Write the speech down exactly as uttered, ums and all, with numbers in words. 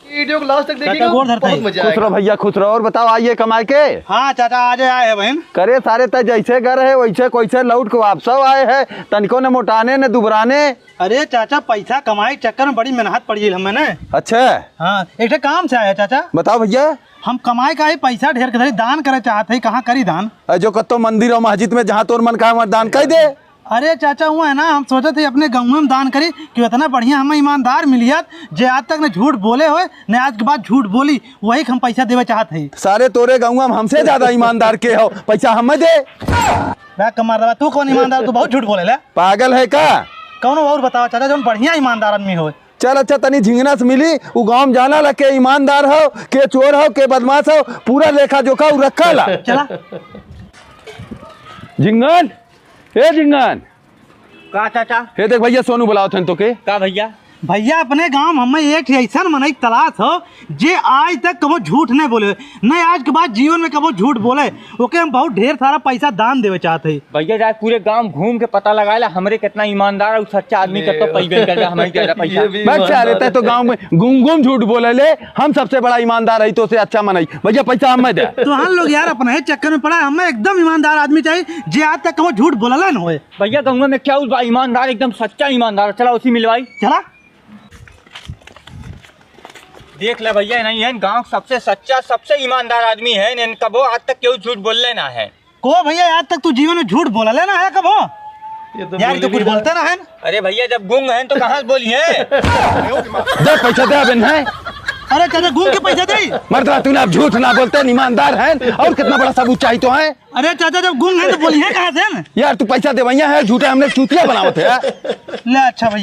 वीडियो को लास्ट तक देखिएगा, गोड़ धरता बहुत है। मजा खुश रहो आएगा। भैया, खुश रहो। और बताओ, आइए कमाए के? हाँ चाचा, आज आए हैं बहन। करे सारे, तय जैसे घर है वैसे कोइसे लौट के वापसो आए हैं, तनिको न मोटाने न दुबराने। अरे चाचा, पैसा कमाए के चक्कर में बड़ी मेहनत पड़ी है हमें ने। अच्छा। हाँ, एक ठे काम से आए हैं चाचा। बताओ भैया। हम कमाए का ही पैसा ढेर के धरी दान करे चाहत है, कहाँ करी दान? अरे जो कत्तो मंदिर और मस्जिद में जहाँ तोर मन कहा वहाँ दान कर दे। अरे चाचा, वो है ना, हम सोचत ही अपने गाँव में दान करी कि उतना बढ़िया हमें ईमानदार मिलियत, जे आज तक ने झूठ बोले होए, ने आज के बाद झूठ बोली, वही के हम पैसा देवे चाहत है। सारे तोरे गाँव में हमसे ज्यादा ईमानदार के हो, पैसा हमें दे। बे कमार रहा, तू कौन ईमानदार, तू बहुत झूठ बोले ले। पागल है का? कौनो और बतावा चाचा, जौन बढ़िया ईमानदार आदमी होए। चल अच्छा, तनी झिंगना से मिली, उ गाँव में जाना ला के ईमानदार हो, के चोर हो, के बदमाश हो, पूरा लेखा जोखा उ रखा ला। चला। झिंगन, ए झिंगन। का चाचा? हे देख भैया, सोनू बुलावत हन तोके। का भैया? भैया, अपने गाँव में हमें एक ऐसन मनई तलाश हो, जे आज तक कबो झूठ नहीं बोले, नहीं आज के बाद जीवन में कबो झूठ बोले, ओके हम बहुत ढेर सारा पैसा दान देवे चाहत है। भैया, जाए पूरे गांव घूम के पता लगाए ला, हमरे कितना ईमानदार और सच्चा आदमी, कत्तो पैबे कर जा, हमें ज्यादा पैसा। ये भी बस ईमानदार सारे, तै तो गांव में गुम गुम झूठ बोले ले, हम सबसे बड़ा ईमानदार है, तो से अच्छा मनई। भैया, पैसा हमें दे। तो हम लोग यार अपना ही चक्कर में पड़ा, हमें एकदम ईमानदार आदमी चाहिए, जे आज तक कबो झूठ बोलला न होए। भैया, गाँव में क्या बा ईमानदार, एकदम सच्चा ईमानदार, चला उसी मिलवाई। चला। देख ले भैया, नहीं है गांव सबसे सच्चा, सबसे ईमानदार आदमी है, इन कबो आज तक केहू झूठ बोलले ना है। को भैया, आज तक तू जीवन में झूठ बोलले ना है कबो? ये तो यार, ये तो बोल कुछ भी बोलते ना है। अरे भैया, जब गूंग हैं तो कहाँ से बोली है? दे पैसा दे, अबे नहीं। अरे चाचा, गूंग के पैसा दे। मर्दवा, तूने अब झूठ ना बोलते, ईमानदार हैं, और कितना बड़ा सबूत चाहिए तो है? अरे चाचा, जब गूंग हैं तो बोली है कहाँ से? यार, तू पैसा दे भैया, है झूठे हमने चूतिया बनावत है। ले अच्छा भैया।